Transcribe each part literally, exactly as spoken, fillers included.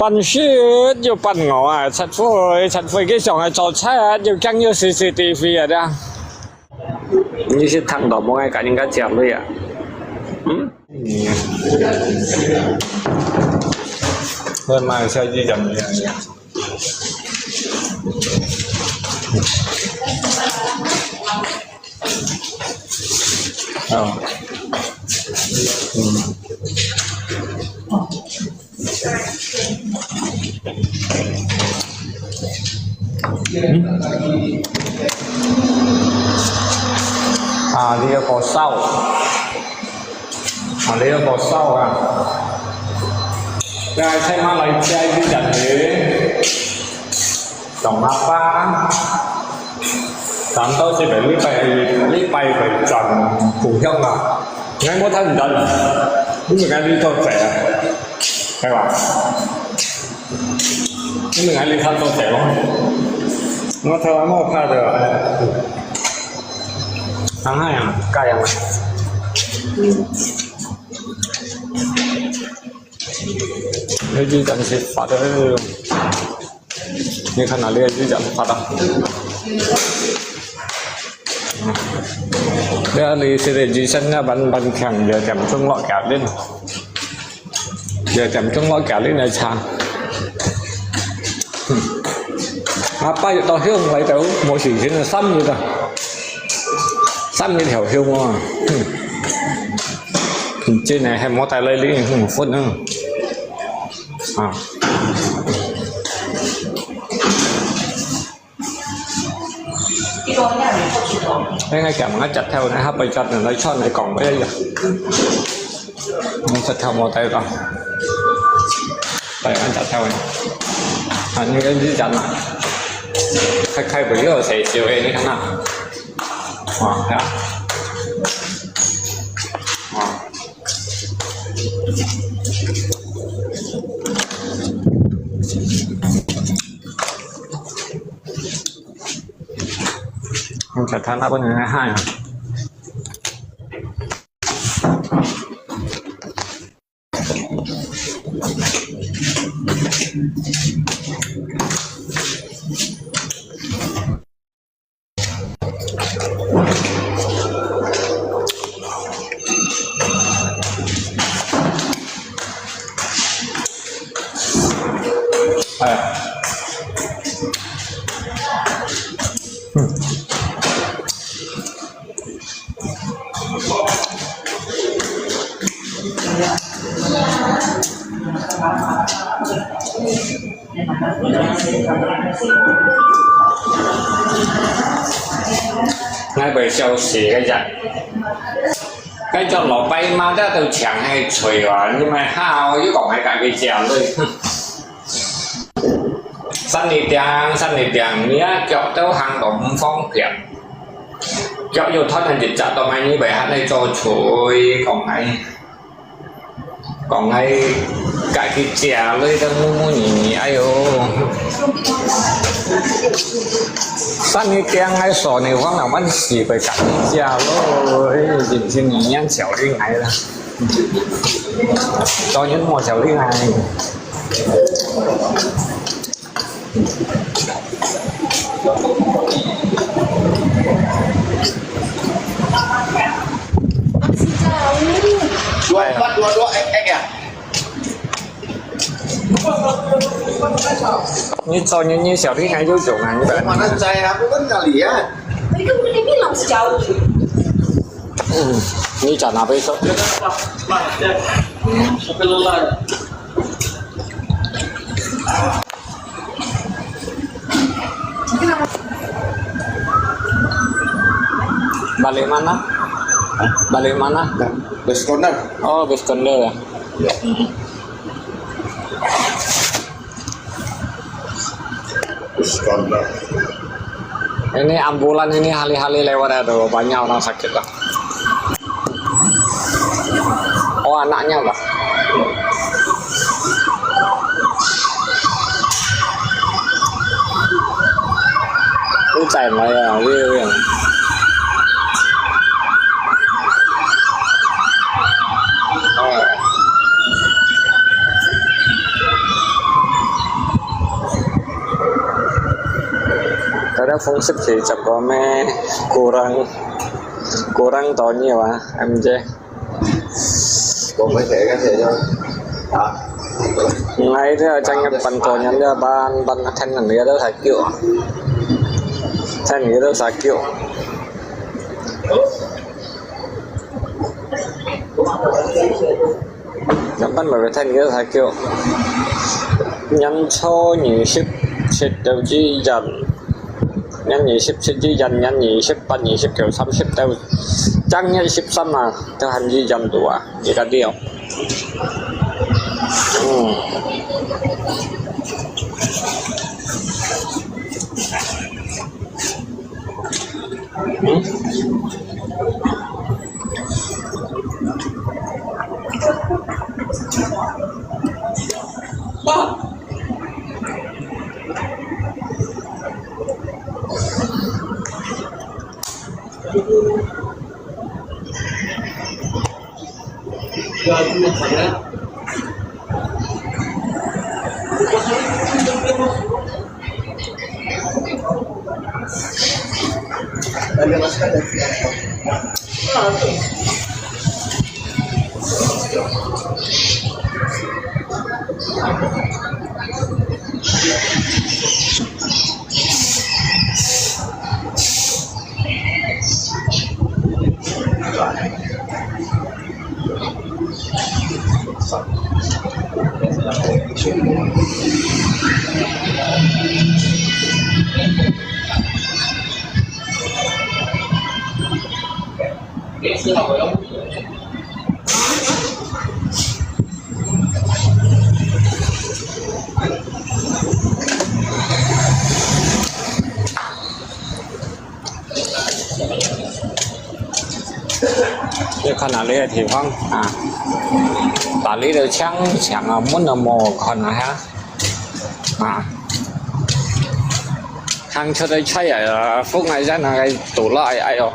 半食又半餓啊，七歲，七歲佢想愛做七，又驚有C C T V啊，這樣。你是聽到無？愛跟人家講對啊？嗯？我買下去講一下。啊，嗯。 啊，你个火燒，啊，你个火燒啊！該在馬來西亞一個人呢，同阿爸，差不多係禮拜，禮拜會轉故鄉啊。 𠊎無趁等，你明仔日做事啊，係吧？你明仔日做事咯。我頭還無拍的啊。上海啊，該樣啊。嗯。那就暫時發的。 你看哪裡就這樣發的。嗯。這裡係以前个板板強，有點中落腳令，有點中落腳令來查。嗯。啊，八月到香來到，無時間了，三月啊，三月條香啊。嗯。嗯，真个還無帶來哩，嗯，分啊。 啊。應該講，𠊎食透呢，下背夾人來串來講，哎呀，𠊎食透無帶到，來，𠊎食透呢。啊，你看這隻嘛，開開胃又有誰燒的，你看那，啊，係啊，啊。 你食透那本很厲害啊。 哎呀。嗯。 𠊎會笑死个人。該隻老伯媽，這都淨係吹啊，你們好，又講還敢去講了。三日定，三日定，你啊，腳都行到毋方便。腳又斷了一隻，到尾你會還來做吹，講來。 講該家己食落去都木木泥泥，哎喲。三日定个時候呢，往往阮四輩家己食咯，哎，真正年年少年來啦。當然莫少年來。 Dua empat, dua dua, eh, eh, ya. 你做你，你小弟還有種啊，你本來。Mana saya, aku kan kalian. Tadi kan udah dibilang sejauh. 嗯，你講哪杯酒？ Balik mana? Hah? Balik mana? Base Corner. Oh, Base Corner. Ya. Base Corner. Ini ambulan ini hari-hari lewat ada banyak orang sakit lah. Oh, anaknya apa? Lu cai mai ya, iya, iya. Oh. Phung sip thì chậm có mẹ, kurang, kurang to nhiều à, em chứ. Có mấy thẻ, cái thẻ cho. Hả? Ngay thế là chẳng nhập bản to nhắn cho bạn, bạn thân là người đó thả kiểu. Thân người đó thả kiểu. Ngắm bắn bài bài thanh cái thả kiểu. Nhắn số nhị ship ship đầu chi dần. Nhắn nhị ship ship chi dần, nhắn nhị ship bắn nhị ship kiểu xăm ship đầu. Chẳng nhắn ship xăm mà, theo hành chi dần đủ à, chỉ cả điều. Ừ.你看啊，這个地方啊，打理得強強啊，門都無看啊，哈。啊，行出去出來啊，風啊，真係堵了，哎，哎喲。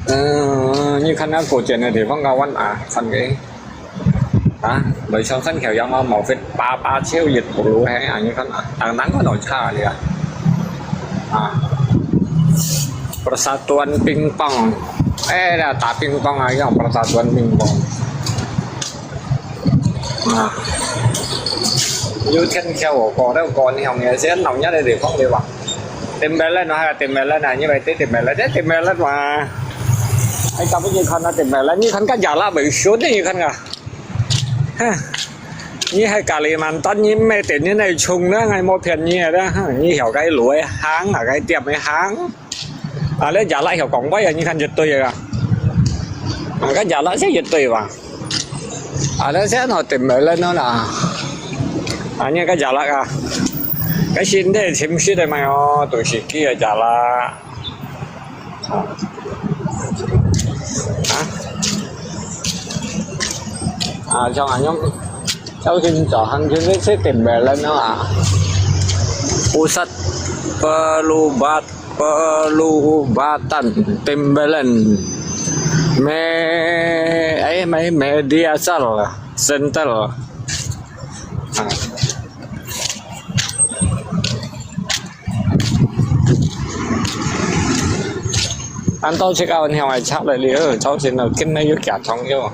嗯，你看那古建个地方，个灣啊，看个。 啊，來上山橋樣啊，無fit巴巴超熱不如嘿，啊，你看啊，等等看到差了啊。啊，Persatuan Pingpong，哎，那打乒乓啊，用Persatuan Pingpong。啊，有天橋哦，過了過，你看，你先老人家的地方對吧？Timbalan啊，還有Timbalan啊，你買對Timbalan，這Timbalan嘛，哎，咱們去看那Timbalan，你看看雅拉美术的，你看看。 哈，你係Kalimantan，你買電影來充啦，𠊎無騙你个啦，哈，你曉該路个行，啊該店个行。啊，這雅拉曉講話啊，你看就對个啊。啊，該雅拉先就對吧？啊，這先好點个人啦。啊，你該雅拉啊，該身體尋食个嘛哦，都係佢个雅拉。 啊，像恁樣，首先就行去這些Timbalan啊。Pusat perubat-，perubatan Timbalan. Me-，哎，me-，Media Cell Center。啊。 恁多隻狗向外插來了，朝鮮了，今日又假裝喲。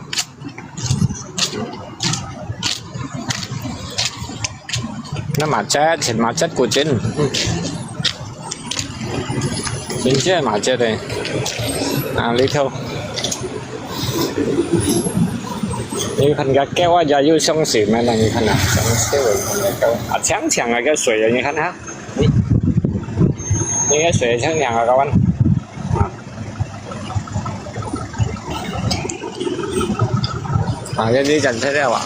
那macet，真macet古今。真正macet个。啊，裡頭。你看个狗啊，也有相似咩？你看啊，相似个，你看个狗。啊，強強个，个水啊，你看哈。 你，你个水清涼啊，各位。啊。啊，這地站出了啊。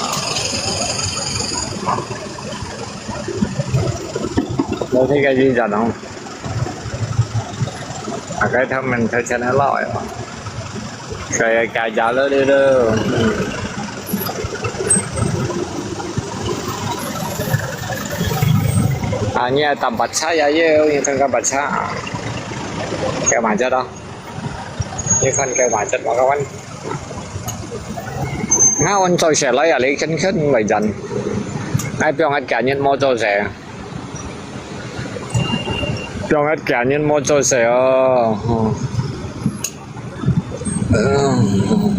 這係个地站哦。啊，該他們頭前个老个哦。 所以加價了，對不對？嗯。啊，你愛打白茶也有，你看看白茶啊。該macet咯。你看該macet嘛，各位。𠊎安做事來啊，你看看為人。𠊎放个假日無做事。放一家人無做事哦。嗯。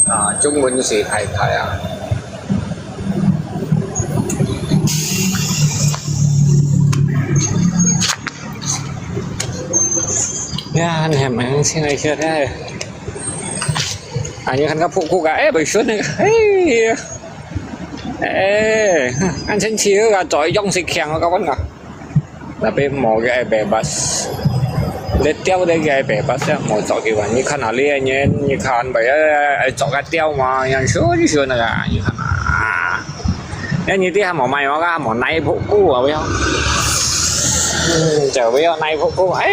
啊，中文是太太啊。呀，你還蠻新的一些，哎。啊，你看个破裤啊，哎，不顺那个，哎呀。 哎，恁清楚啊，做樣式強啊，kawan啊。Tapi無个愛bebas，你釣个个愛bebas啊，無做个話，你看啊，你个人，你看，哎，做个釣嘛，樣順順个，你看啊。哎，你這還無買哦，還無耐破褲啊，喂哦。嗯，就喂哦，耐破褲，哎，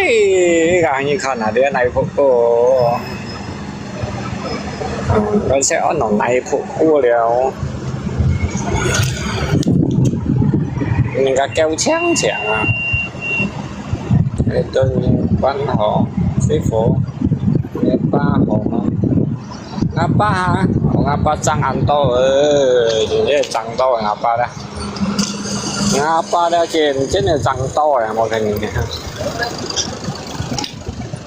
你看啊，這个耐破褲。 而且安到耐破褲了。人家夠強強啊。哎，對，你辦好，師傅，你辦好嗎？Ngapa啊？Ngapa正恁多？哎，真係正多，ngapa啦？Ngapa啦，真，真係正多啊，無可能。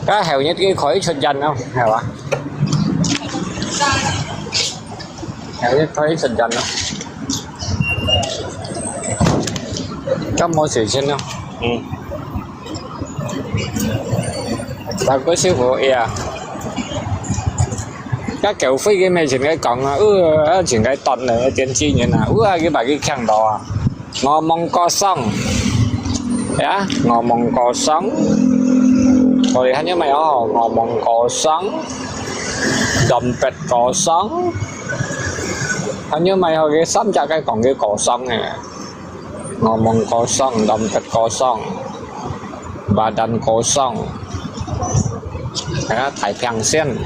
該後日佢可以出現咯，係嘛？ 有一推時間咯。咁無時間咯。嗯。Bagus sih，我呀。該狗吠个咩，前个講啊，呃，前个斷了，電視人啊，呃，佢把佢囥到啊。Ngomong kosong。Ya, ngomong kosong。我哋還有沒有？Ngomong kosong。Dompet kosong。 Hanya mai hau ke三隻个講个kosong个。Ngomong kosong, dompet kosong, badan kosong. Ya, 太平線。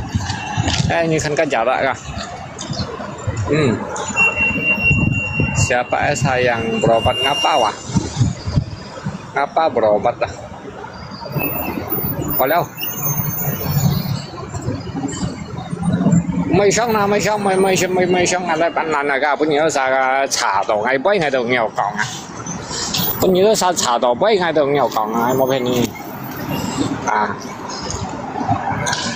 哎，你看个jarak啊。嗯。Siapa eh sayang berobat ngapa wah? Ngapa berobat ah? 好了。Mày sống nè, mày sống, mày, mày, mày, mày sống nè, lại bạn nàn nè, cả, bữa nhiều xa, à, chả tổ ngày bấy ngày đầu nghèo còng à. Bữa nhiều xa chả tổ bấy ngày đầu nghèo còng à, một cái này. À.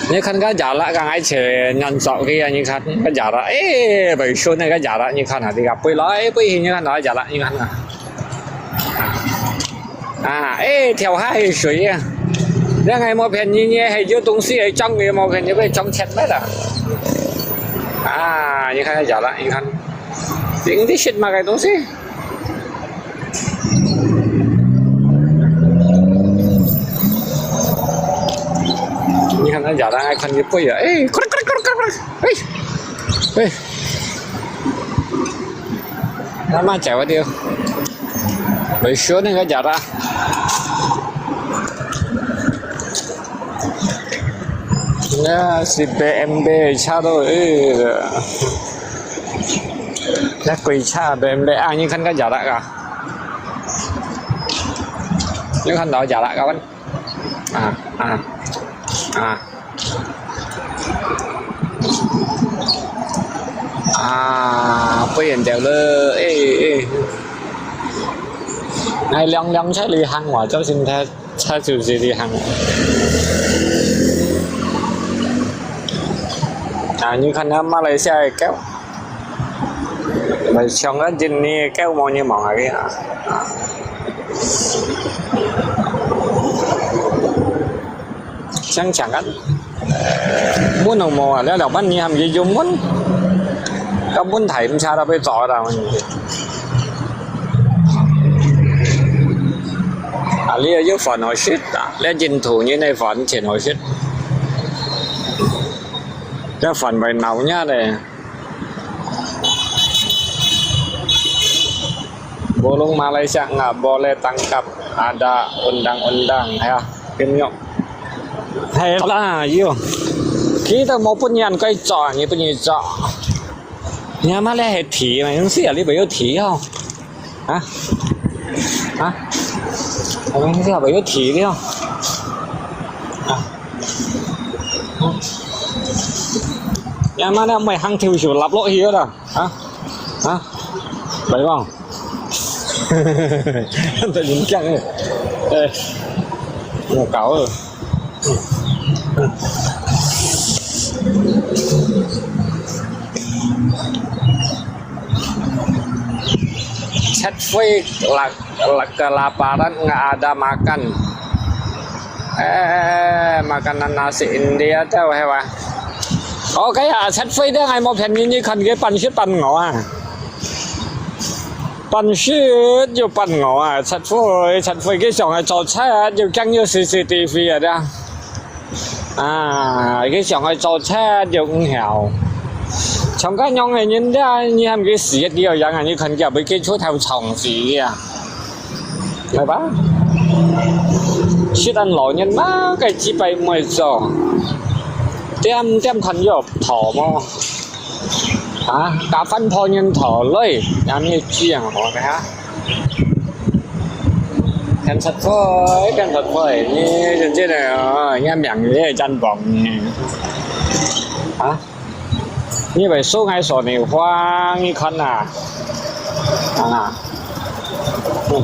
Nếu khăn cái giả lạ, cả ngày chế nhận rõ cái, à, như khăn, cái giả lạ, ê, bởi số này cái giả lạ, như khăn à, thì gặp bơi lái, bơi hình như khăn đó, giả lạ, như khăn à. À, ê, theo hai hơi suối à. Ra ngày một phen như nhé, hay dư tông si, hay trong người một phen như vậy, trong chẹt mất à. À, như khăn giả lạ, như khăn. Tiếng đi shit mà cái tông si. Như khăn giả lạ, ai khăn như bơi à. Ê, krik, krik, krik, krik, krik. Ê, ê. Nó mà chạy vào điều. Bởi số nên có giặt á. Nó xì bê em bê xa thôi. Nó quỳ xa bê em bê. À, nhưng khăn có giặt á cả. Nhưng khăn đó giặt á các bạn. À, à, à. À, bây giờ đều là, ê, ê. Ngày lăng lăng chắc đi hàng hóa cho xin thế, chắc chịu gì đi hàng hóa. À, như khăn Malaysia kéo. Mà chọn cái gì nè, kéo mò như mỏng à kìa. Chẳng chẳng ăn. Muốn nông mò à, lẽ là bạn nhì hàm gì dùng muốn. Các muốn thầy cũng xa ra bây giờ ra mà. À, lý do phản hồi shit à, lẽ chính thủ như này phản chiến hồi shit. Lẽ phản bài nào nhá đây. Burung Malaysia nggak boleh tangkap, ada undang-undang, ya. Kim Nyok. Hay là, yuk. Khi ta mau pun yan cái chó, như pun như chó. Nhà mà lẽ hay thí mà, những gì à, lý bởi thí không? Hả? Hả? Không biết là bởi thí đi không? Hả? Nhà mà lẽ mày hăng thiêu sửa lặp lỗi hiếu đó. Hả? Hả? Vậy không? 突然間，誒，我搞啊！七歲 la-, la-, kelaparan nggak ada makan. Eh, makanan nasi India tu, hewa. Oh, kaya 七歲 dia ngai mo phen ni ni kan ge pan shit pan ngo ah. Pan shit yo pan ngo ah, 七歲, 七歲 ge 想愛做賊 yo kiang yo C C T V ah dia. 啊，佢想愛做賊又毋曉。像該樣个人咧，你喊佢死一個樣啊，你看佢會去出頭長死啊，係吧？食等老人嘛，該幾百毋會做，點點看又討麼？啊，加翻破人頭來，也毋知啊，我看啊。 騙賊仔，騙賊仔，你真正个哦，你命也真薄呢。啊？你會收𠊎少年花，你看啊？啊？嗯。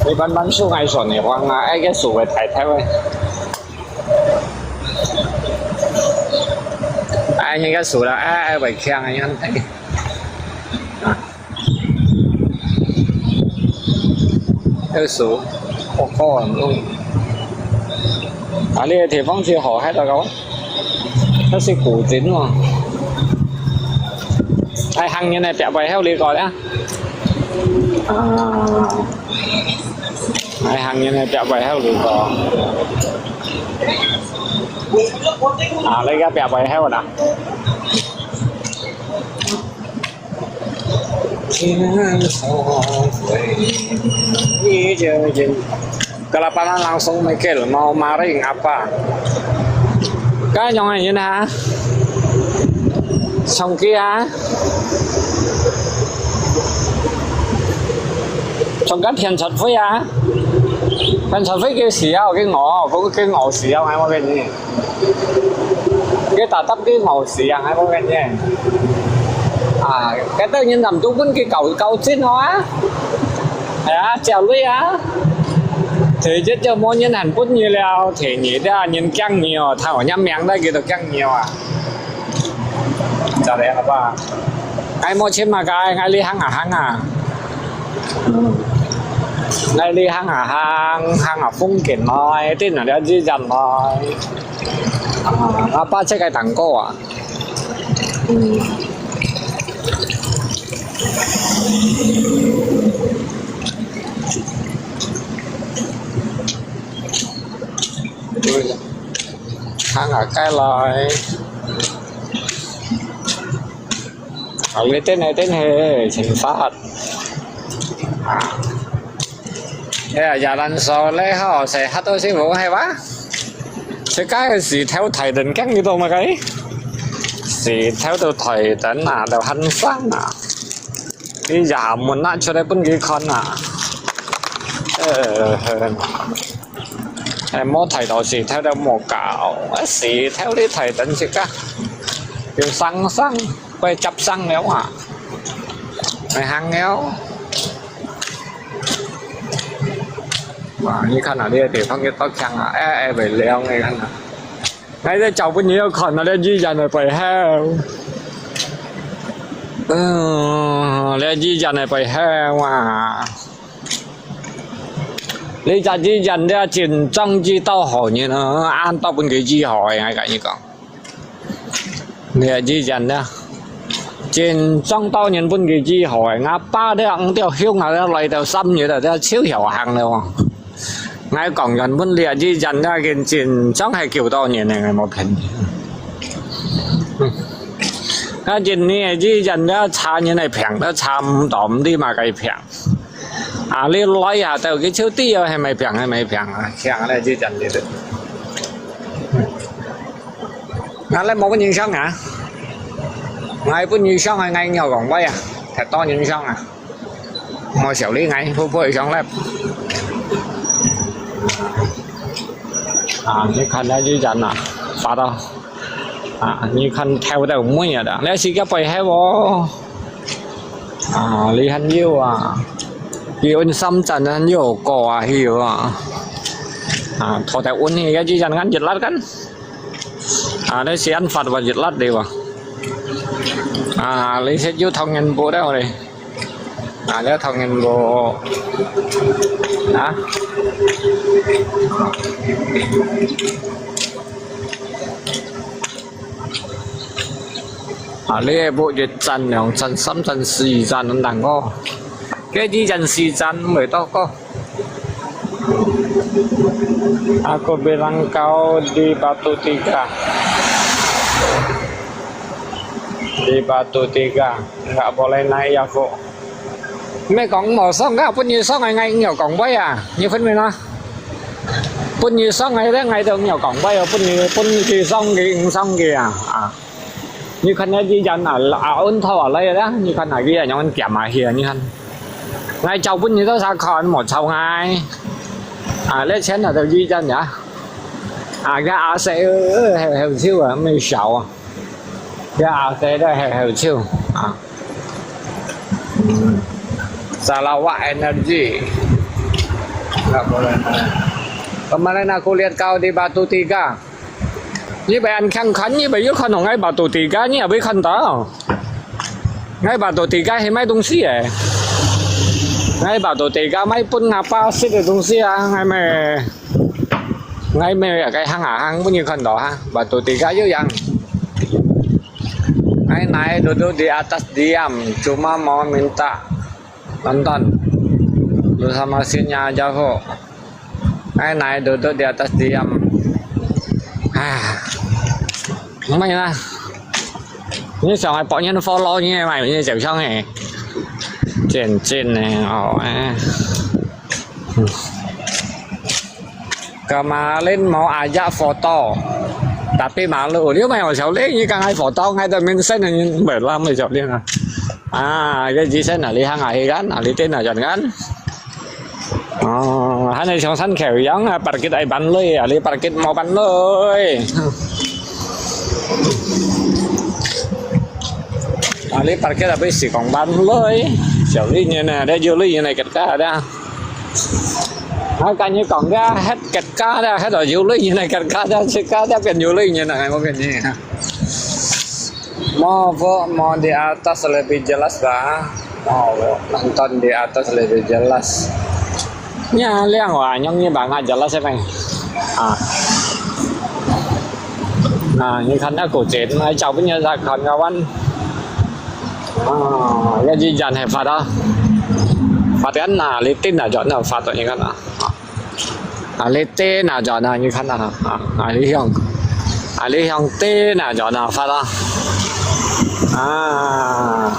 你慢慢收𠊎少年花啊，哎，該收个太太喂。哎，你該收了，哎，哎，會強啊，你看，哎。 二十，我靠，很重。啊，你个地方最好，還得搞，那是古井哦。哎，行人个壁背後你搞呀？啊，哎，行人个壁背後你搞。啊，你个壁背後啦。 Kelaparan langsung mikir, mau maring apa. Kaya nyong ayin ha? Song kia? Song kan thian chot fui ha? Thian chot fui kêu siau, kêu ngõ, kêu ngõ siau, ai mau kêu ni. Cái tà tắp cái ngầu xì ăn ai bố cái nhé. À, cái tự nhiên làm tu pun cái cầu cầu chín hoa. À, chào lui à. Thì chết cho mua nhân hành pun như leo thì nhị đó nhân căng nhiều, thảo nhắm miệng đó kêu tao căng nhiều à. Chào đấy hả ba? Ai mua chim mà cái, ai li hăng à hăng à. Ai li hăng à hăng, hăng à phong cảnh nói, tin là đeo dĩ dần nói. À, apa check cái tảng cô à? Ừ. Hăng à cái lời. Ở cái tên này tên hè, chính xác. À. Ê, ya lan so lê ho, sẽ hát tôi xin vốn hay quá. Sẽ cái gì theo thầy định cắt như tôi mà cái. Gì theo tôi thầy định à, đầu hành sáng à. Cái giả muốn nát cho đây bún cái con à. Ờ, em mua thầy đó gì theo đâu mua cạo. Gì theo đi thầy định gì cả. Kiểu sáng sáng, quay chập sáng nếu à. Mày hàng nếu. Wow, 你看啊，這个地方有多強啊！哎，哎，袂亮，你看啊。𠊎在找朋友看啊，這醫院个背後。嗯，這醫院个背後啊。這隻醫院這真正醫到好人啊，恁多分佢醫好个，𠊎跟你講。 這醫院呢，真正到人分佢醫好个。𠊎爸這五條胸啊，這來到三月啊，這就曉行了哦。𠊎講原本這醫院呢，真正係救到人个，𠊎無騙你。嗯。啊，今年个醫院呢，差人个病，都差毋多，毋知麼个病。啊，你來啊，到佢就知哦，係麼病，係麼病啊，像這醫院裡頭。 啊，你無分人傷啊？𠊎分人傷啊，𠊎尿講喂啊，忒多人傷啊。無笑你，𠊎會會傷咧。啊，你看這醫院啊，發到，啊，你看頭到尾啊，這係个背後哦。 啊，你還有啊，佢溫三層啊，又高啊，佢啊。啊，拖在溫呢，一隻人間熱辣緊。啊，你試下發話熱辣了啊。啊，你食有糖人布的，我哋。啊，你糖人布。啊？ 啊，你个屋一層、兩層、三層、四層恁難哦。該一層、四層毋會到過。Aku bilang kau di Batu Tiga. Di Batu Tiga. Nggak boleh naik ya, Fu. 毋係講無爽啊，分你爽个，𠊎有講話啊，你分明啊？分你爽个咧，𠊎都有講話哦，分你，分佢爽佢，毋爽佢啊，啊！你看那啲人啊，啊，運頭啊來啦，你看那個樣樣減下去啊，你看。𠊎找分你多少看，無找𠊎。啊，那錢啊，都一樣呀。啊，該阿細，呃，還，還有手啊，沒少啊。 這阿細都還好笑啊。嗯。Sarawak Energy. Nggak boleh. Kemarin aku lihat kau di Batu Tiga. 你毋係恁慶看，你毋係有看到𠊎Batu Tiga，你也會看到。𠊎Batu Tiga係賣東西个。𠊎Batu Tiga賣分阿爸食个東西啊，𠊎乜 𠊎乜該行啊行，分你看到哈，Batu Tiga有樣。Ai naik duduk di atas diam, cuma mau minta nonton bersama sinnya aja, Fu. Ai naik duduk di atas diam. 啊，毋係啦，你想愛幫人follow，你買你就上去，真真个哦，哎。 Kemarin mau ajak foto, tapi malu. Dia main macam ni, ni kan ai foto, ngai dah mention ni, berlam macam ni lah. Ah, cái gì sen là đi hang ai kan, à đi tên là dọn kan. Ồ, hai này trong sân khấu yang, à, parkit ai bán lui, à đi parkit mau bán lui. À đi parkit à bây giờ còn bán lui. Chào đi như này, đây vô lui như này kẹt cả đó. Hai cái như còn ra hết kẹt cá ra, hết rồi du lịch như này kẹt cá ra, chết cá ra, biển du lịch như này, không có cái gì. Mau, mau di atas lebih jelas, Pak. Mau, nonton di atas lebih jelas. Nya, liang wa, nyong ni bang jelas apa? Ah. Nah, 你看那古井，來找朋友來看个玩。啊，要去人還發啊，發个哪裡定啊，就那發的，你看啊。 啊，你跌那咗那，你看啊，啊，啊，你向，啊，你向跌那咗那，發啊。啊，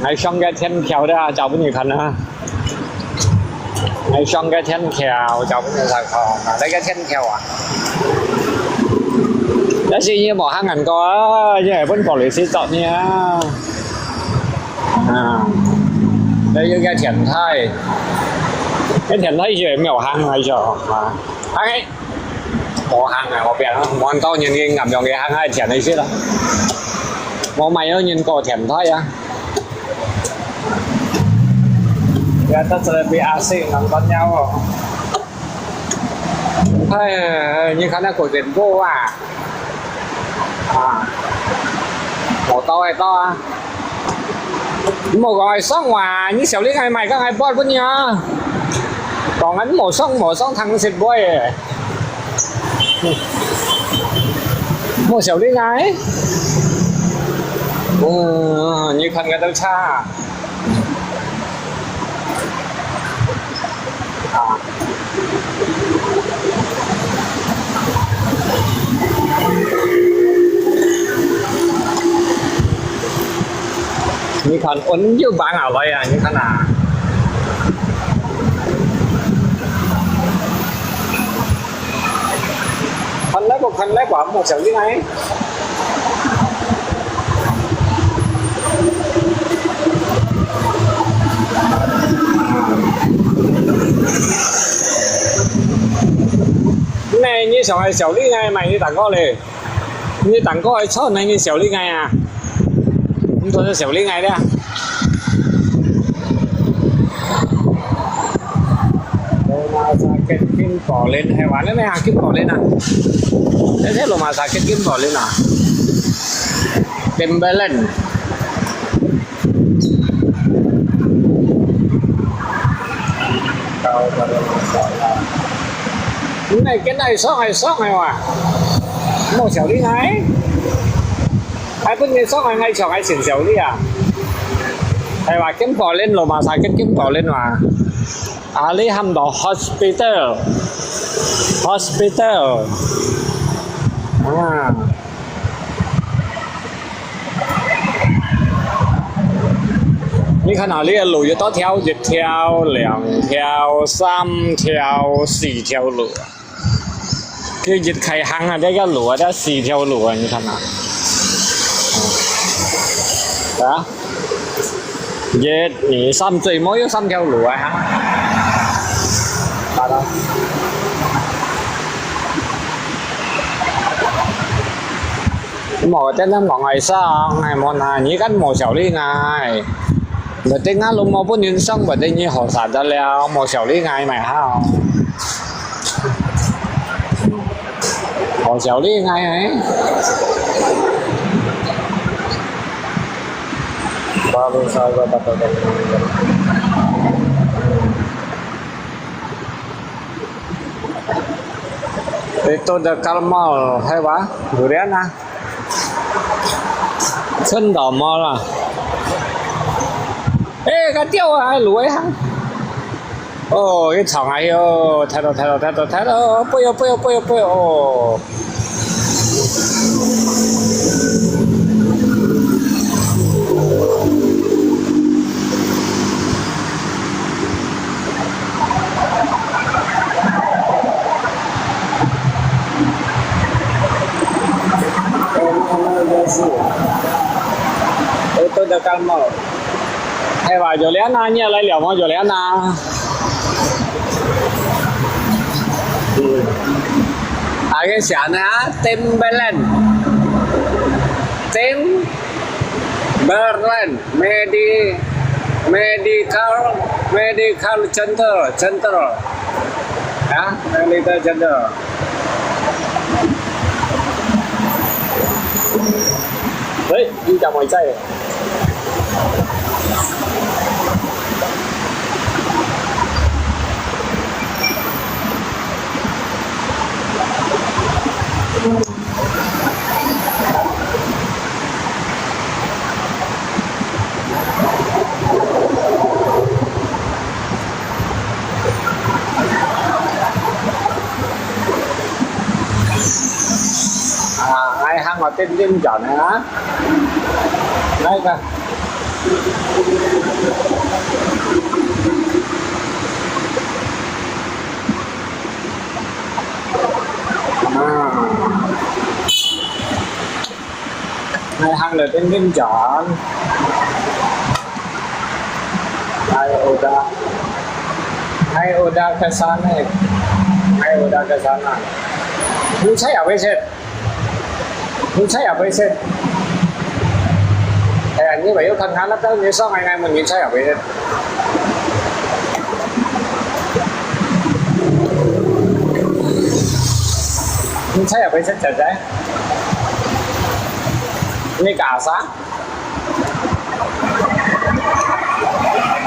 還上个天橋的啊，找分你看啊。還上个天橋，找分你看啊，那个天橋啊。但是你無行人過啊，你還分police捉你啊。 啊，該有个天台，該天台就無行啊，就，啊，哎，無行啊，我變無人到人个暗用个行啊，天台去了。無買有人過天台啊。Ya, tak terlebih asik nontonnya, oh. Hai, 你看那古井布啊。 啊，無到會到啊。你莫講愛送哇，你小弟愛買，講愛撥分你啊。講啊，你無送，無送，通食杯誒。莫小弟愛。嗯，你看个都差。 啊。你看，溫又慢下來啊，你看啊。看那個，看那個，莫小弟愛。 你，你想愛小弟愛買你蛋糕咧？你蛋糕愛炒，你小弟愛啊？你做得小弟愛的啊？ Sakit Kimberlin，係話你咩啊？Kimberlin啊？你聽羅馬sakit Kimberlin啊？Timberland。你係跟𠊎上來上來哇？莫笑你𠊎，𠊎分你上來，𠊎上來先笑你啊！係話Kimberlin，羅馬sakit Kimberlin嘛？ 啊，你喊到hospital，hospital。啊。你看啊，你个路有多條？一條、兩條、三條、四條路。佢一開行啊，這个路啊，這四條路啊，你看啊。啊？ 一、二、三，最尾有三條路啊，哈。好了。無，等等，望𠊎上，哎，無哪，你敢無笑你𠊎？無等下路無分人上，無等你好啥得了，無笑你𠊎，買好。 好笑你，哎，哎。Baru saja dapat. Itu dekat mall, hai, wah, durian ah. Sendal mall ah. Eh, katiau ah, hai, luai hang. 哦，一場哎喲，睇到，睇到，睇到，睇到，哎喲，哎喲，哎喲，哎喲，哦。Ito na kamo. Hai, wah, Juliana, nyi lai liau mo, Juliana. Hmm. Ake siya na, Timberland. Timberland. Medi-, medical, medical center, center. Ya, medical center. Hei, ini tak mau cai. Ah, ai hang wa tin tin jan ha. Nai ka. Ah. Nai hang le tin tin jan. Nai udah. Nai udah ke sana. Nai udah ke sana. Mun saya apa sih? Mun saya apa sih? Eh, ini bayu kan anak tahu ni song ai ngai mun saya apa sih? Mun saya apa sih, cai cai? Ini kasa?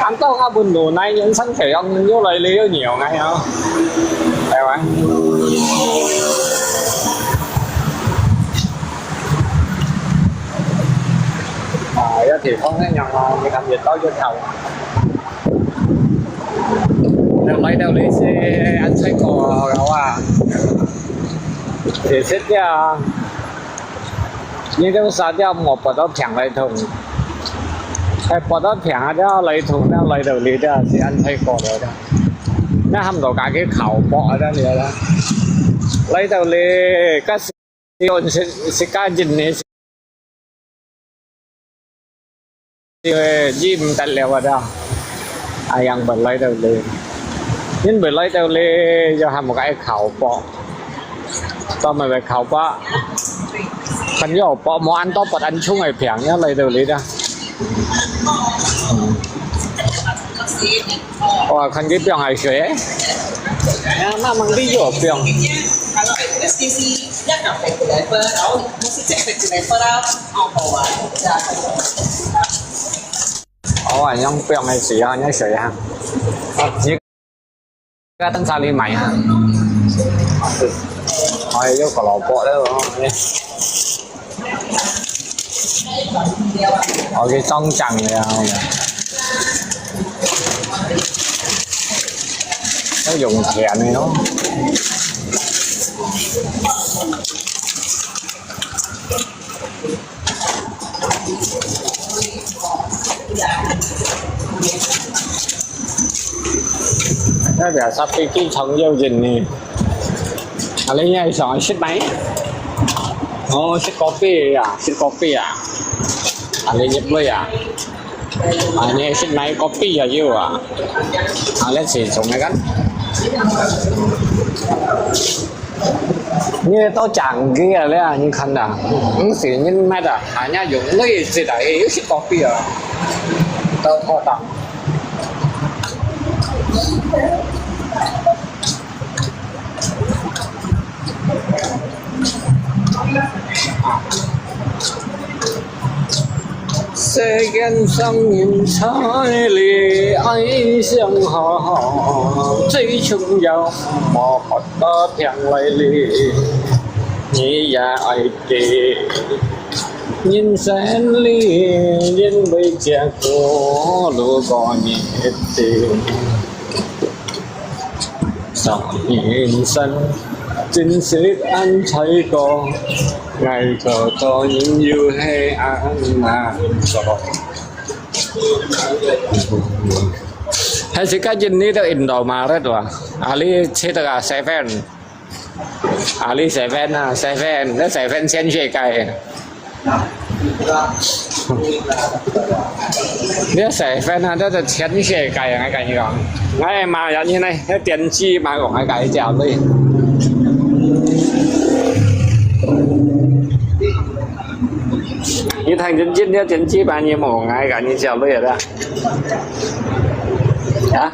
Ang tao nga bun lo nai nhân sân thể ông yô lai lê yô nhiều ngai hả? Tại vậy. À, yô thì không thấy nhau, người làm việc đó vô thầu. Nang lai tau li si an sai ko gao a. Thì xếp ya. Ni tao sa dia mo pa tao thiang lai thùng. Ai pa tao thiang a dia lai thùng, nang lai tau li dia si an sai ko dia. Nang ham tau ka ke khao po a dia li a. Lai tau li ka si, si ka jin ni si. ยิ้มตัดแล้วอ่ะเด้อ อ่ะ ยังเปิดไลฟ์เดียวเลย ยิ่งเปิดไลฟ์เดียวเลย จะทำกับไอ้ขาวเปาะ ตอนมันไปขาวเปาะ คันย่อเปาะหมออันต่อปัดอันชุ่งไอ้เพียงเนี่ยไลฟ์เดียวเลยเด้อ ว่าคันที่เปียงไอ้เฉย哎呀，那么你又放。哦，用放个水啊，用水啊。啊，你个等下你买啊。哎，有个萝卜了哦。我去装酱了。要用甜的哦。那边沙飞机场有人呢。啊，你也想食咩？哦，食咖啡啊，食咖啡啊。啊，你入去啊？啊，你食咩咖啡也有啊？啊，你是从哪个？你都讲个了，你看的，唔是人买的，人家用累积的，哎，又是咖啡啊，都好的。世間上人才，你愛想好，最重要，莫學到聽來哩，你也愛記。人生裡，人為這个路過日子。 上人生，真實恁在過，𠊎做做人又係恁難做。還係个印尼个Indomaret哇，Ali七个啊，Seven。 啊，你seven啊，seven，你seven全世界。你seven啊，這係全世界啊，𠊎跟你講。𠊎罵人呢，該電視罵講𠊎个姐妹。你聽真真，你電視罵你無，𠊎跟你姐妹啊。啊？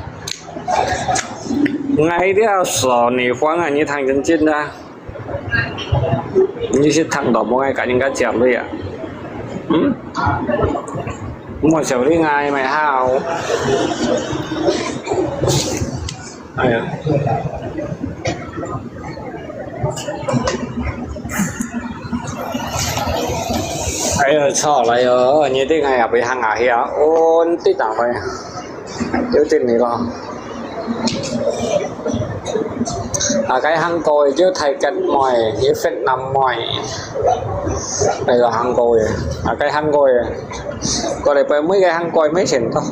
𠊎這手你還啊，你聽真真啊。你是聽到無？𠊎跟人家講的呀。嗯？莫笑你，𠊎乜好。哎呀。 哎呀，操來喲！你這个也會行下去啊？哦，你這打開，有點你咯。啊，該行過个就泰國妹，有越南妹，哎呀，行過个，啊，該行過个，過來背每个行過个，無錢到，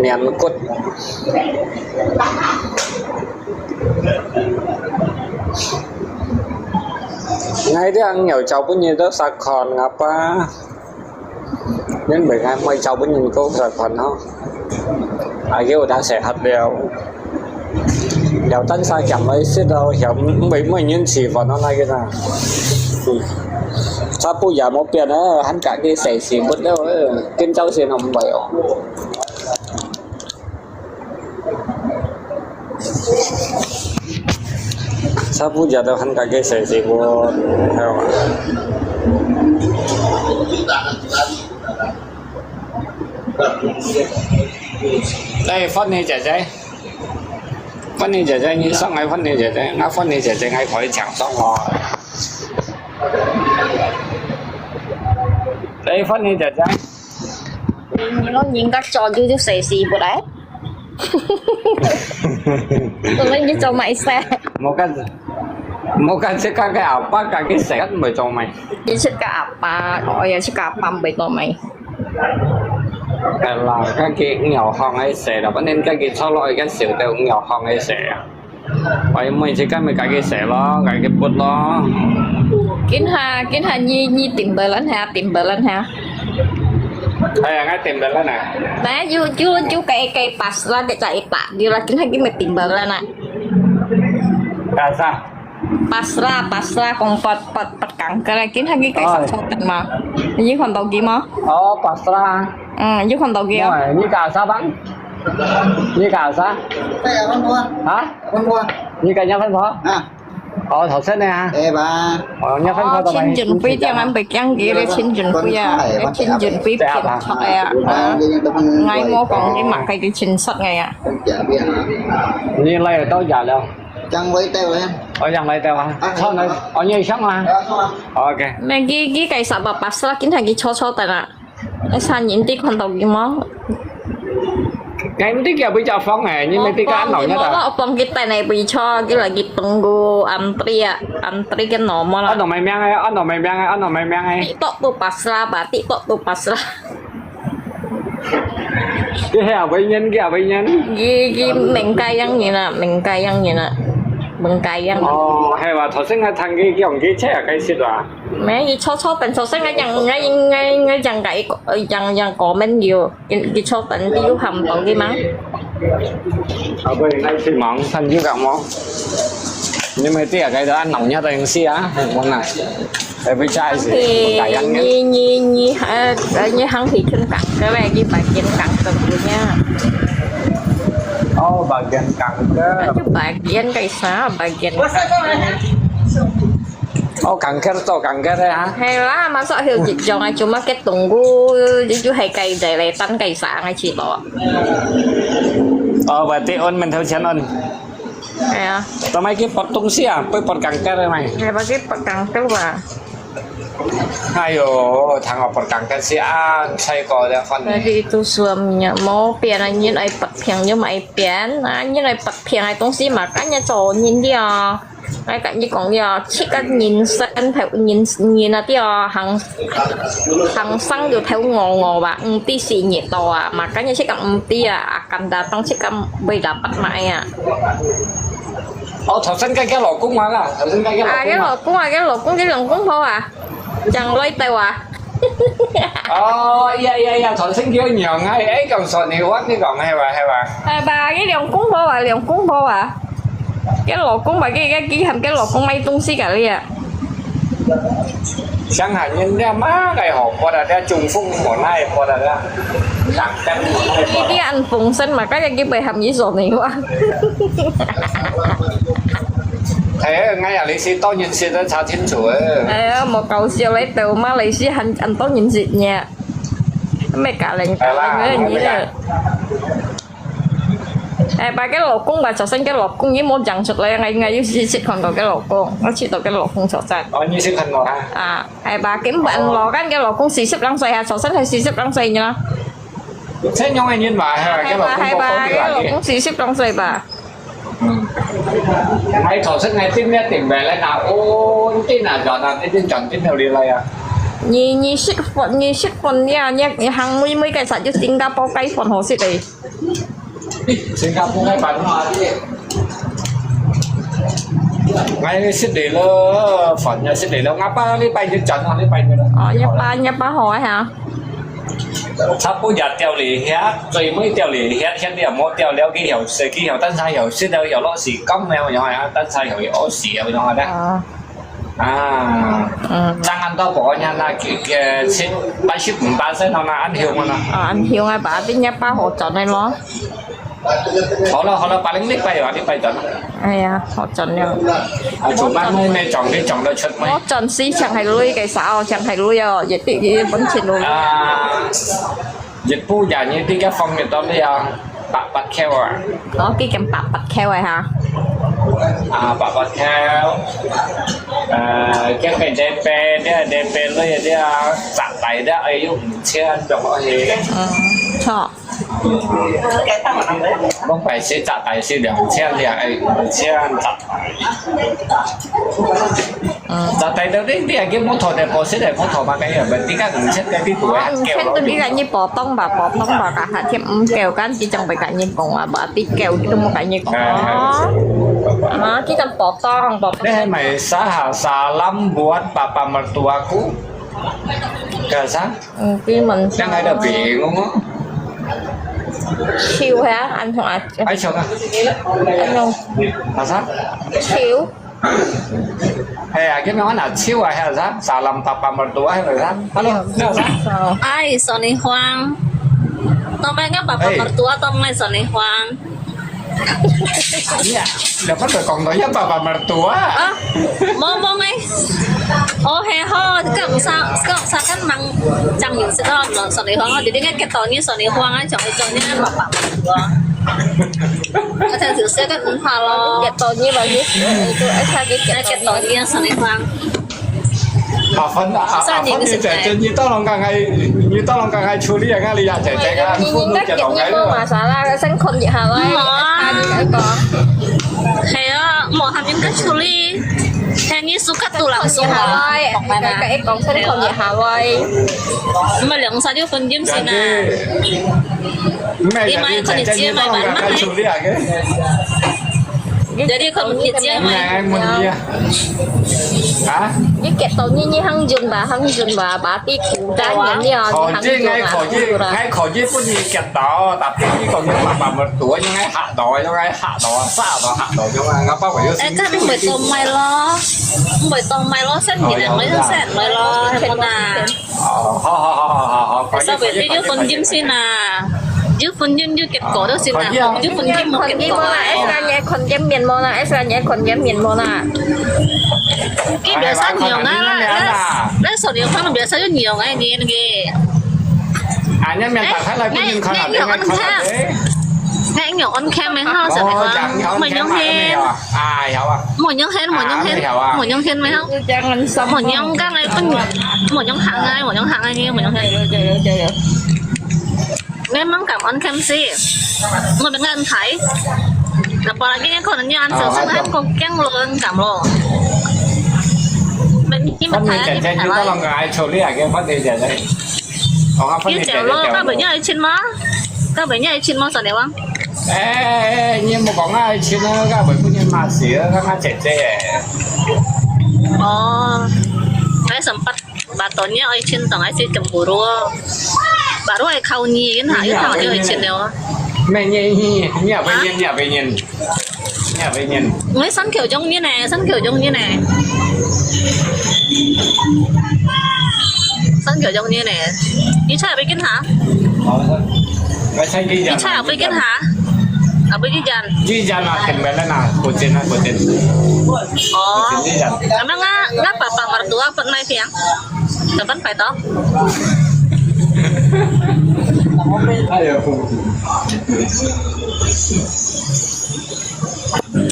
年骨。 𠊎這牛找分人都殺看啊吧，因為𠊎妹找分人都殺看吼，啊，又打死黑了。了單殺強來食到，又毋會，毋會人食飯啊，那個啦。嗯。差不多也無變啊，還加个細事物了，今朝先毋會哦。 差不多都還該个細事物，係嘛？哎，芬妮姐姐，芬妮姐姐，你上來，芬妮姐姐，那芬妮姐姐還可以搶上哦。哎，芬妮姐姐。 你講人家做就就細事物來。我們你做麼事？無該，無該，這个个阿伯家己食，毋會做麼？你食个阿伯，我也食个阿伯，毋會做麼？係啦，家己有行个事啦，反正家己坐落去个時候都有行个事啊。 我每次間咪家己洗咯，家己抔咯。今下，今下你，你Timberland下，Timberland下。係啊，𠊎Timberland啊。Nah，you，you，you kaya kaya Pasra，kaya kaya tak，you lah，今下今咪Timberland啊。Kaya sa？Pasra，Pasra，kung pet，pet，pet kanker，今下佢kaya sa，pet kanker嘛。你有看到佢嗎？哦，Pasra。嗯，有看到佢啊。喂，你kaya sa bang？你搞啥？在家看破啊。啊？看破啊。你跟人家看破？啊。哦，头先的啊。哎吧。哦，人家看破的嘛。哦，清潔費，這樣俺不講佢个清潔費啊，哎，清潔費騙出來啊。啊，𠊎無講你嘛，該个清潔个呀。你來到家了？正來到啊。哦，正來到啊。啊，好，那，哦，你上啊。啊，上啊。OK。那佢，佢該啥吧，巴士啦，今天佢坐坐等啊。 哎，三人的看到佢無？哎，你叫佢叫放哎，你咪得个老人家。我放佢等哎，佢坐，佢lagi tunggu antri啊，antri个nomor啦。Ano may miyang哎，ano may miyang哎，ano may miyang哎。TikTok tu pas lah, ba, TikTok tu pas lah. Kaya apa yan, kaya apa yan? Gi, gi, mengkayang ni na, mengkayang ni na, mengkayang. Oh, hay ba, 頭先𠊎聽佢講佢車啊，該識啊。 咩？佢坐坐等坐先，𠊎正，𠊎，𠊎，𠊎正个，呃，正，正comment佢，佢，佢坐等，佢有喊到佢嗎？啊，對，該去忙，看就講忙。你們這個都按老人家的東西啊，我那，哎，不是，哎，是，我改樣的。你，你，你，呃，呃，你行去聽講个咩？你白天講个不一樣。哦，白天講个。那就白天个啥？白天。 哦，kanker做kanker个哈。係啦，masuk去一種啊，cuma佢tunggu，就係該个咧，等該啥个去咯。哦，berarti on mental 錢 on。係啊。做麼个去剝東西啊？會剝kanker个咩？係，把佢剝kanker吧。哎喲，聽我剝kanker是啊，細個个份。Jadi itu suaminya，無變啊，人愛剝平就買變啊，人愛剝平个東西嘛，跟人做人了。 𠊎甲你講了，這個人生頭，人，人啊，對哦，行，行生就頭餓餓吧，毋知死日到啊，嘛，今日這個毋知啊，akan datang這個會dapat買啊。哦，頭先該個老公啊啦，頭先該個老公啊。啊，該老公啊，該老公，該兩公婆啊，正來到啊。哦，呀呀呀，頭先叫娘啊，哎，講說你，我，你講，係吧，係吧？係吧，該兩公婆啊，兩公婆啊。 該老公嘛，該，該，佢喊該老公買東西个咧。鄉下人這麼个好過啊，這中風無奈過啊，這冷天無奈過啊。佢，佢恁風神嘛，該日佢會喊佢做你哇。哎，𠊎也你是當然是得查清楚誒。哎呀，莫搞笑咧，到馬來西亞很，很多人是呢。咩搞人搞人个你咧？ 哎，把該老公吧，早先該老公，你莫講出來，𠊎，𠊎有時識看到該老公，𠊎識到該老公早先。哦，你識看到啊？啊，哎，把根本老幹該老公四十零歲啊，早先才四十零歲呢。這樣个人嘛，係吧？該老公，哎吧，該老公四十零歲吧。嗯。哎，早先𠊎定了定位了，那，哦，定啊，轉啊，定定轉定到你來啊。你，你識分，你識分了，你，你行妹妹該時就新加坡該分好食的。 新加坡該班嘛，𠊎識你了，反正識你了，𠊎爸禮拜一轉啊，禮拜一了。哦，一班，一班好啊，哈。差不多掉你遐，最尾掉你遐，遐你也無掉了，幾條，幾條，但係又識了，又落時間了，又係啊，但係又要死了，又係啊。哦。 啊，嗯。正恁多婆娘那个，个七，八十五巴仙咯，那恁香啊啦。啊，恁香啊，把啲一百好賺个咯。好了，好了，把零禮拜吧，禮拜轉。哎呀，好賺了。啊，做乜妹妹撞你撞到出妹？我賺死淨係鐳个啥哦，淨係鐳哦，一滴一分錢咯。啊，一步人一滴个方面到你啊，八八K啊。哦，佢叫八八K个哈。 啊，八八K，呃，叫佢這邊，這這邊類這啊，十大這，哎喲，五千，怎麼會？嗯，錯。講白些，十大是兩千，這，哎，五千，十大。嗯。十大到底，你還叫摩托的，不是的，摩托嘛，該樣，你看五千个地圖啊，哦，五千都你看你波動吧，波動吧，該下天五九，kan，佢正會跟你講啊，吧， Tiga gitu mukanya kok. Ah, kita potong, potong. Deh, may saha salam buat papa mertuaku. Kasa? Hindi man. Yang ada bingung, oh. Siu ya, ano aja. Ay, siya ka. Ano? Masa? Siu. Hey, akhirnya mana? Siu, ah, ya, sa? Salam papa mertua, ya, sa? Halo, ya, sa? Ay, Sony Huang. Tong pai ngah papa mertua tong ngai Sony Huang. Iya, dapat berkongkong ya papa mertua. Ah, ngomong eh. Oh, hei ho, kan sa, kan sa kan mang chang yung sa kan lo Sony Huang. Jadi ngai keto ni Sony Huang ah, chong itu ni papa mertua. Ada tu saya kan entah lo. Keto ni bagus. Itu eh sakit keto ni Sony Huang. 阿芬啊，阿芬，你姐姐，你到龙港还，你到龙港还处理啊？你呀姐姐啊，你應該結，你冇masalah，先看一下咯。冇啊。你來講。係啊，無喊人家處理，係你suka tu langsung啊。該該講先看一下咯。毋係兩三六分鐘先啊。你買可能接買買買。處理啊，jadi kau mesti dia main. Nang mesti ya. Ha? 你結到你，你行準吧，行準吧，把啲負擔人了，你行準吧，可以，可以，可以分你結到，tapi你講你爸爸mertua，你愛嚇到，你愛嚇到，嚇到，嚇到，你愛，我爸爸又，哎，看你會做賣咯，會做賣咯，生意人會做生意咯，係無啊？ 哦，好好好好好好，可以，稍微你就分金先啊，就分金就結果就先啊，可以啊。就分金冇結果啊。哎，那你看见面冇啦？哎，那你看见面冇啦？佢biasa用啊，那那手里放biasa就用啊，你那个。啊，你面打开来，不用看了，不用看了。哎，用 on cam 没好，小朋友，没用 hand。 啊，有啊。無用hand，無用hand，無用hand，無用。無用，剛才分，無用行啊，無用行啊，你無用hand。有有有有有。Memang敢on cam sih，我們敢睇。Apalagi你可能你安上上還過驚咯，敢咯。你們睇啊，你們睇啊。反正姐姐，你到那個愛處理啊，給反正姐姐。哦，反正姐姐。你走咯，該邊你愛去嗎？該邊你愛去嗎？上來望。 哎，哎，哎，你莫講啊，愛錢啊，該會分人罵死啊，該罵姐姐。哦，該sempat batonnya愛錢，當愛錢cemburu。Baru愛kau nyi，哈，又看到愛錢了。咩nyi，你也會nyi，你也會nyi，你也會nyi。我三口中nyi呢，三口中nyi呢。三口中nyi呢，你出來要緊哈？好，我先去講。 你出去幾間下？啊，幾間？幾間啊？前面那，古井啊，古井。哦。古井幾間？Emang ngah, ngah papa mertua pernah piang? Kapan phải to? 哎呦。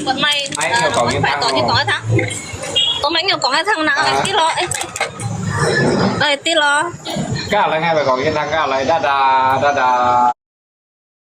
Pernah, 哎，你講一趟哦。 Tao mày nhiều講一趟nào, ai tí lo, ai tí lo. Các bạn hãy phải có cái thằng các bạn, đa đa, đa đa.